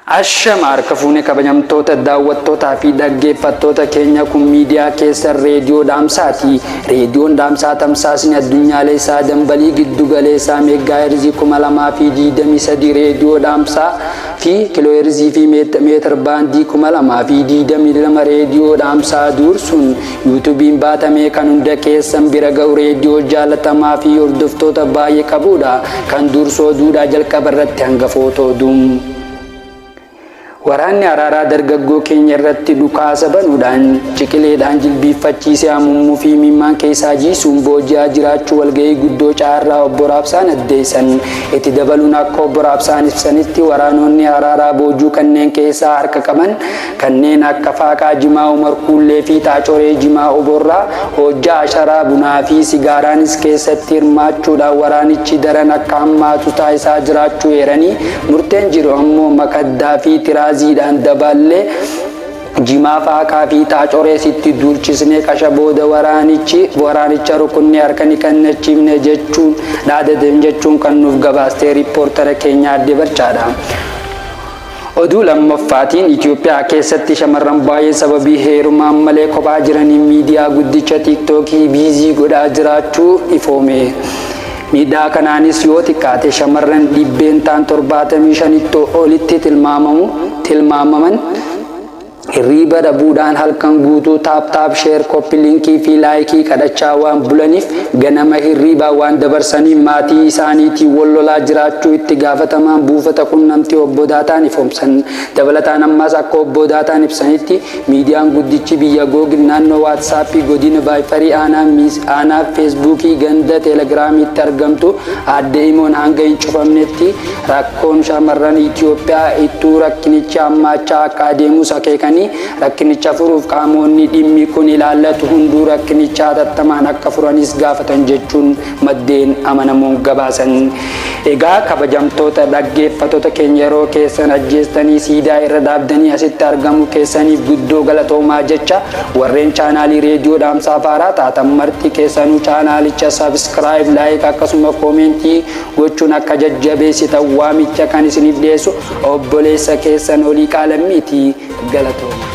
Ashama harka fuune, kabajamtoota daawwattootaa fi dhaggeeffattoota keenya. Kun miidiyaa keessan Reediyoo Dhaamsaati. Reediyoon Dhaamsaa tamsaasni addunyaalee isaa dambalii giddu galeessaa meeggaaheerzii 2023 Reediyoo Dhaamsaa fi kilooheerzii fi meetir baandii 2022 Reediyoo Dhaamsaa duursuun yuutuubiin baatamee kan hunda keessan bira ga'u, reediyoo jaalatamaa fi hordoftoota baay'ee qabudha. Kan dursoo duudhaa jalqaba irratti hangafoota oduu. Waraanni araaraa dargaggoo keenya irratti dhukaasa banuudhaan ciqileedhaan jilbiiffachiisee hamummuu fi mimmaan keessaa jiisuun booji'aa jiraachuu walga'ii guddoo caarraa obbo Raabsaan addeessan. Itti dabaluun akka obbo Raabsaan ibsanitti, waraanonni araaraa boojuu kanneen keessaa harka qaban kanneen akka Faaqaa Jimaa Umar Kuullee fi Xaacoree Jimaa Oborraa hojjaa asharaa bunaa fi sigaaraanis keessatti hirmaachuudhaan waraanichi daran akka hammaatu taasisaa jiraachuu eeranii, murteen jiru ammoo makaddaa fi tiraaziidhaan dabaallee jimaa faaqaa fi xaacoreesitti duulchisnee qasha booda waraanichi waraanicha rukunnee harka ni kennachiifne jechuun dhaadatan jechuun kan nuuf gabaastee riippoortara keenya Aadde Barcaadha. Oduu lammaffaatiin, Itoophiyaa keessatti shamarran baay'een sababii heerumaan malee kophaa jiraniin miidiyaa guddicha Tiiktookii busy godhaa jiraachuu ifoome. Miidhaa kanaanis yoo xiqqaate shamarran 75% olitti tilmaamaman hirriiba dhabuudhaan halkan guutuu tap tap, share, copy link fi like kadhachaa waan bulaniif ganama hirriibaa waan dabarsaniif maatii isaaniitiin wal lolaa jiraachuu itti gaafatamaan buufata qunnamtii obbo Daataan ifoomsan. Dabalataan ammas akka obbo Daataan ibsanitti, miidiyaan guddichi biyya Google naannoo Waatsaappii godina Vaayifarii aanaa Feesbuukii ganda Teelegiraamiitti argamtu aadde Imoon hanga hin cufamnetti rakkoon shamarran Itoophiyaa ittuu rakkinicha hammaachaa akka adeemus akeekanii, rakkinicha furuuf qaamonni dhimmi kun ilaallatu hunduu rakkinicha hatattamaan akka furanis gaafatan jechuun maddeen amanamuun gabaasan. Egaa kabajamtoota dhaggeeffattoota keenya, yeroo keessan ajjeestanii siidaa irra dhaabdanii asitti argamu keessaniif guddoo galatoomaa jecha, warreen chaanaalii Reediyoo Dhaamsaa Faaraa taatan marti keessanuu chaanaalicha subscribe, like akkasuma comment gochuun akka jajjabeessitan waamicha kan isiniif dhiyeessu obboleessa keessan Olii Qaalammiiti. Galatooma.